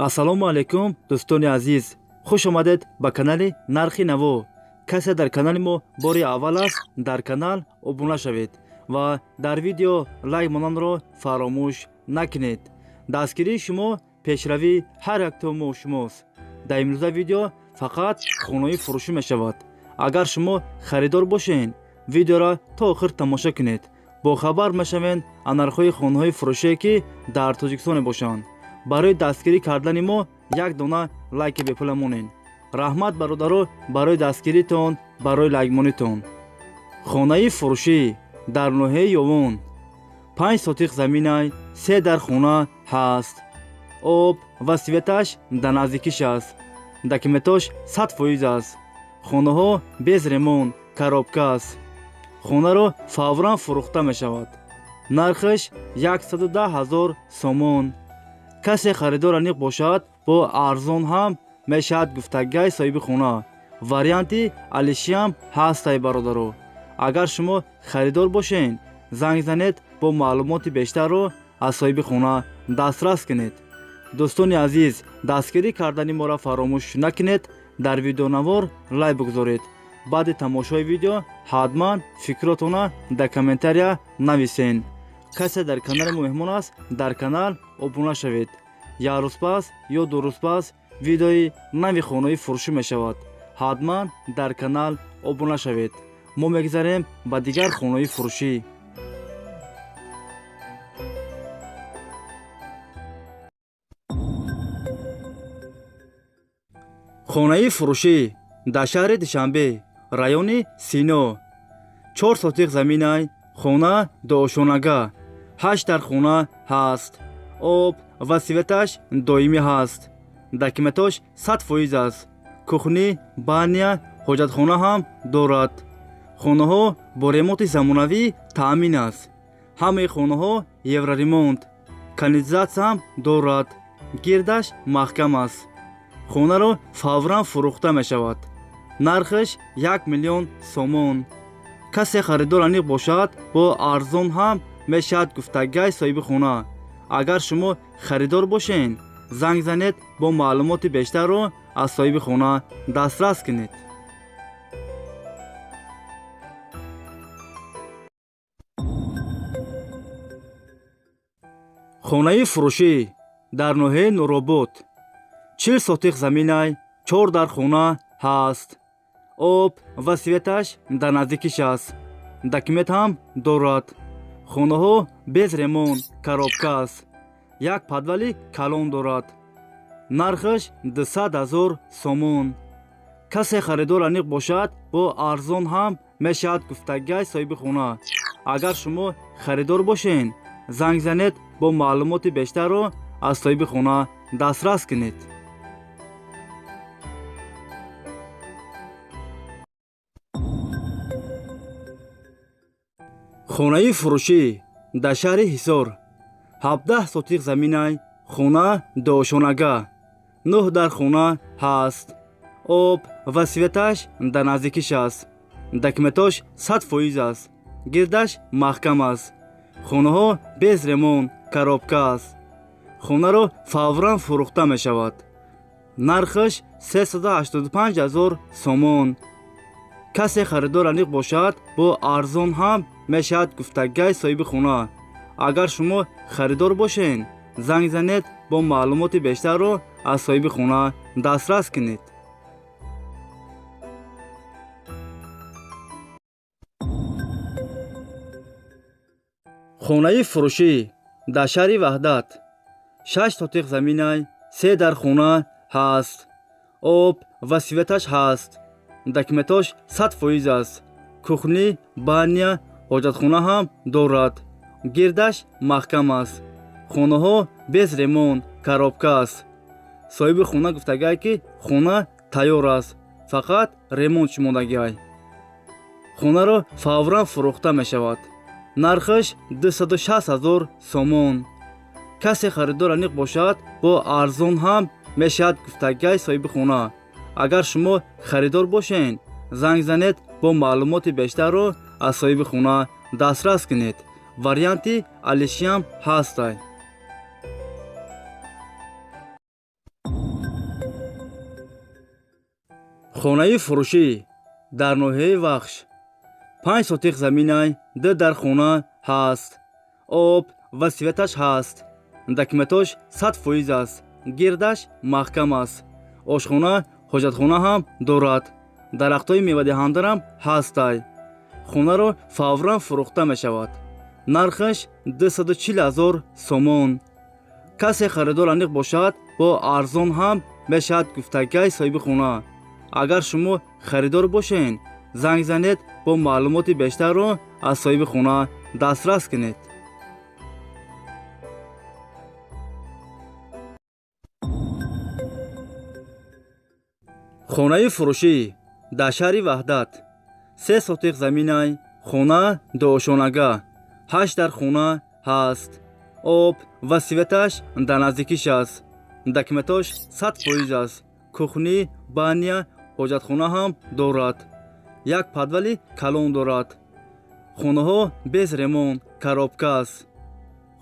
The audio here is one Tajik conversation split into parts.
Ассалому алайкум, дӯстони азиз, хуш омадед ба канали Нархи Наво. Касе дар канали мо бори аввал аст, дар канал обуна шавед ва дар видео лайк монанро фаромӯш накунед. Дастгирии шумо пешравии ҳар якто мо шумост. Дар имрӯза видео фақат хонаҳои фурӯшӣ мешавад. Агар шумо харидор бошед, видеоро то охир тамошо кунед, бохабар мешавед аз нархҳои хонаҳои фурӯшие, ки дар Тоҷикистон мебошанд. Барои дастгирӣ кардани мо як дона лайки бепула монед. Раҳмат, бародаро, барои дастгиритон, барои лайкмонитон. Хонаи фурӯшӣ дар ноҳияи Ёвон, 5 сотих заминай, се дар хона ҳаст, об ва светаш дар наздикиш аст, документош 100% аст. Хонаҳо без ремонт, коробка аст. Хонаро фавран фурӯхта мешавад. Нархаш 110 000 сомон. Касе харидор аниқ бошад, бо арзон ҳам мешавад, гуфтагай соҳиби хона. Варианти алишиам ҳастай, бародаро. Агар шумо харидор бошед, занг занед, бо маълумоти бештарро аз соҳиби хона дастрас кунед. Дӯстони азиз, дастгирӣ кардани моро фаромӯш накунед, дар видеонавор лайк бигузоред. Баъди тамошои видео ҳатман фикротона дар комментария нависен. Касе дар канали мо меҳмон аст, дар канал обуна шавед. Як рӯз пас ё 2 рӯз пас видеои нави хонаи фурӯшӣ мешавад. Ҳатман дар канал обуна шавед. Мо мегзарем ба дигар хонаи фурӯшӣ. Хонаи фурӯшӣ дар шаҳри Душанбе, райони Сино, 4 сотих заминай, хона дуошонага, ҳашт дар хона ҳаст, об ва светаш доимӣ ҳаст, документош 100% аст. Кухни, баня, ҳоҷатхона ҳам дорад. Хонаҳо бо ремонти замонавӣ таъмин аст. Ҳамаи хонаҳо евроремонт, канализатсия ҳам дорад, гирдаш маҳкам аст. Хонаро фавран фурӯхта мешавад. Нархаш 1 миллион сомон. Касе харидор аниқ бошад, бо арзон ҳам мешавад, гуфтагай соҳиби хона. Агар шумо харидор бошед, занг занед, бо маълумоти бештарро аз соҳиби хона дастрас кунед. Хонаи фурӯшӣ дар ноҳияи Нуробод, 40 сотих заминай, чор дар хона ҳаст, об ва светаш дар наздикиш аст, документ ҳам дорад. Хонаҳо без ремонт, коробка аст, як подвали калон дорад. Нархаш 200 000 сомон. Касе харидор аниқ бошад, бо арзон ҳам мешавад, гуфтагай соҳиби хона. Агар шумо харидор бошед, занг занед, бо маълумоти бештарро аз соҳиби хона дастрас кунед. Хонаи фурӯшӣ дар шаҳри Ҳисор, 17 сотих заминай, хона дуошонага, нӯҳ дар хона ҳаст, об ва светаш дар наздикиш аст, документош 100% аст, гирдаш маҳкам аст. Хонаҳо без ремонт, коробка аст. Хонаро фавран фурӯхта мешавад. Нархаш 385 000 сомон. Касе харидор аниқ бошад, бо арзон ҳам мешавад, гуфтагай соҳиби хона. Агар шумо харидор бошед, занг занед, бо маълумоти бештарро аз соҳиби хона дастрас кунед. Хонаи фурӯшӣ дар шаҳри Ваҳдат, 6 сотих заминай, се дар хона ҳаст, об ва светаш ҳаст, документош 100% аст. Кухни, баня, ҳоҷатхона ҳам дорад, гирдаш маҳкам аст. Хонаҳо без ремонт, коробка аст. Соҳиби хона гуфтагай, ки хона тайёр аст, фақат ремонт шумодагиай. Хонаро фавран фурӯхта мешавад. Нархаш 260 000 сомон. Касе харидор аниқ бошад, бо арзон ҳам мешавад, гуфтагай соҳиби хона. Агар шумо харидор бошед, занг занед, бо маълумоти бештарро аз соҳиби хона дастрас кунед. Варианти алишиам ҳастай. Хонаи фурӯшӣ дар ноҳияи Вахш, 5 сотих заминай, ду дар хона ҳаст, об ва светаш ҳаст, документош 100% аст, гирдаш маҳкам аст, ошхона, ҳоҷатхона ҳам дорад, дарахтҳои мевадиҳандарам ҳастай. Хонаро фавран фурӯхта мешавад. Нархаш 240 000 сомон. Касе харидор аниқ бошад, бо арзон ҳам мешавад, гуфтагай соҳиби хона. Агар шумо харидор бошед, занг занед, бо маълумоти бештарро аз соҳиби хона дастрас кунед. Хонаи фурӯшӣ дар шаҳри Ваҳдат, 3 сотих заминай, хона дуошонага, ҳашт дар хона ҳаст, об ва светаш дар наздикиш аст, документош 100% аст, кухня, баня, ҳоҷатхона ҳам дорад, як подвали калон дорад. Хонаҳо без ремонт, коробка аст.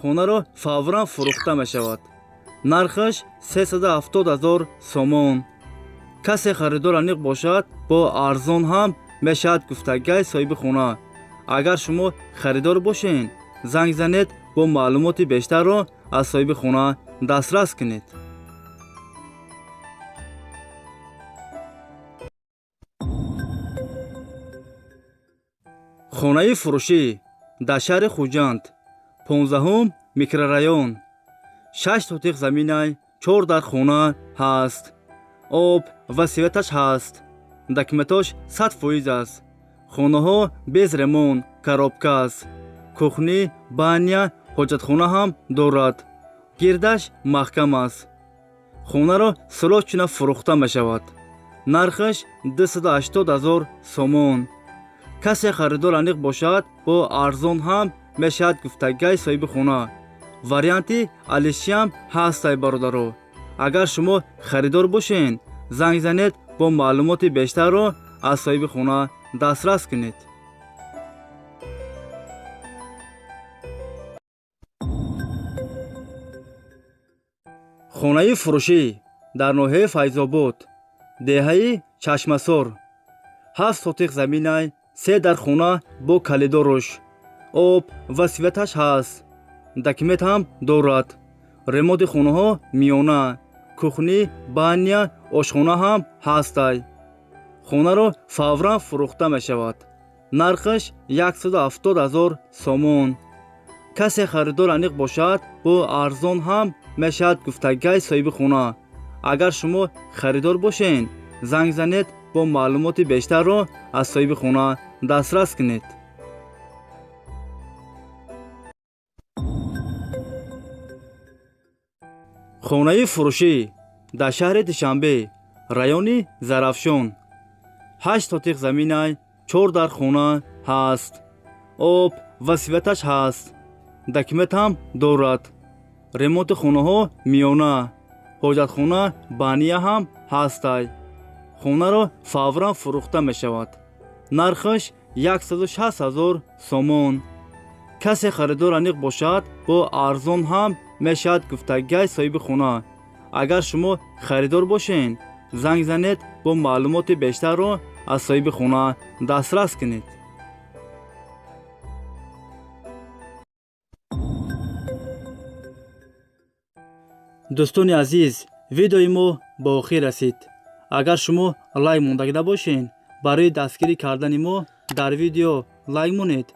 Хонаро фавран фурӯхта мешавад. Нархаш 370 000 сомон. Касе харидор аниқ бошад, бо арзон ҳам мешавад, гуфтагай соҳиби хона. Агар шумо харидор бошед, занг занед, бо маълумоти бештарро аз соҳиби хона дастрас кунед. Хонаи фурӯшӣ дар шаҳри Хуҷанд, 15-ум микрорайон, 6 сотих заминай, чор дар хона ҳаст, об ва светаш ҳаст, документош 100% аст. Хонаҳо без ремонт, коробка аст, кухня, баня, ҳоҷатхона ҳам дорад, гирдаш маҳкам аст. Хонаро срочно фурӯхта мешавад. Нархаш 280 000 сомон. Касе харидор аниқ бошад, бо арзон ҳам мешавад, гуфтагай соҳиби хона. Варианти алишиам ҳастай, бародаро. Агар шумо харидор бошед, занг занед, бо маълумоти бештарро аз соҳиби хона дастрас кунед. Хонаи фурӯшӣ дар ноҳияи Файзобод, деҳаи Чашмасор, 7 сотих заминай, се дар хона бо калидоруш, об ва светаш ҳаст, документ ҳам дорад, ремонти хонаҳо миёна, кухня, баня, ошхона ҳам ҳастай. Хонаро фавран фурӯхта мешавад. Нархаш 170 000 сомон. Касе харидор аниқ бошад, бо арзон ҳам мешавад, гуфтагай соҳиби хона. Агар шумо харидор бошед, занг занед, бо маълумоти бештарро аз соҳиби хона дастрас кунед. Хонаи фурӯшӣ дар шаҳри Душанбе, райони Зарафшон, 8 сотих заминай, чор дар хона ҳаст, об ва светаш ҳаст, документ ҳам дорад, ремонти хонаҳо миёна, ҳоҷатхона, баня ҳам ҳастай. Хонаро фавран фурӯхта мешавад. Нархаш 160 000 сомон. Касе харидор аниқ бошад, бо арзон ҳам мешавад, гуфтагай соҳиби хона. Агар шумо харидор бошед, занг занед, бо маълумоти бештарро аз соҳиби хона дастрас кунед. Дӯстони азиз, видеои мо ба охир расид. Агар шумо лайк мондагида бошед, барои дастгирӣ кардани мо дар видео лайк монед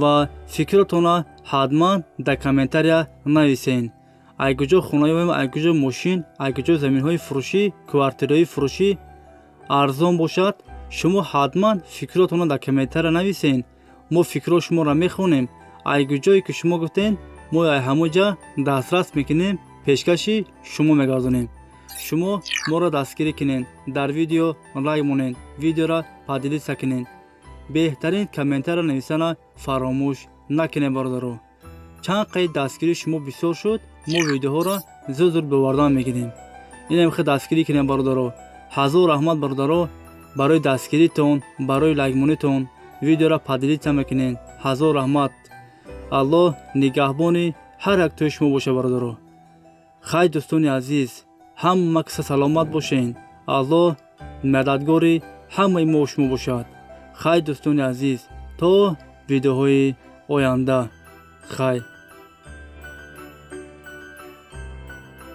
ва фикротонро ҳатман дар комментария нависед. Ай куҷо хонаёем, ай куҷо мошин, ай куҷо заминҳои фурӯшӣ, квартираҳои фурӯшӣ арзон бошад, шумо ҳатман фикротонро дар комментария нависед. Мо фикрҳои шуморо мехонем. Ай куҷое ки шумо гуфтед, мо ай ҳамон ҷа дастрас мекунем, пешкаши шумо мегардонем. Шумо моро дастгирӣ кунед, дар видео лайк монед, видеоро поделиться кунед, беҳтарин комментария нависана фаромӯш накунед, бародаро. Чанд қайд дастгирии шумо бисёр шуд, мо видеоҳоро зуд зуд бовардан мегирем. Инам хел дастгирӣ кунем, бародаро. Ҳазор раҳмат, бародаро, барои дастгиритон, барои лайкмонитон, видеоро поделиться мекунед. Ҳазор раҳмат. Аллоҳ нигаҳбони ҳар як тои шумо боша, бародаро. Хай, дӯстони азиз, ҳама каса саломат бошен. Аллоҳ. Мададгори ҳамаи мо шумо бошад. Хай, дӯстони азиз, то видеоҳои оянда, хай.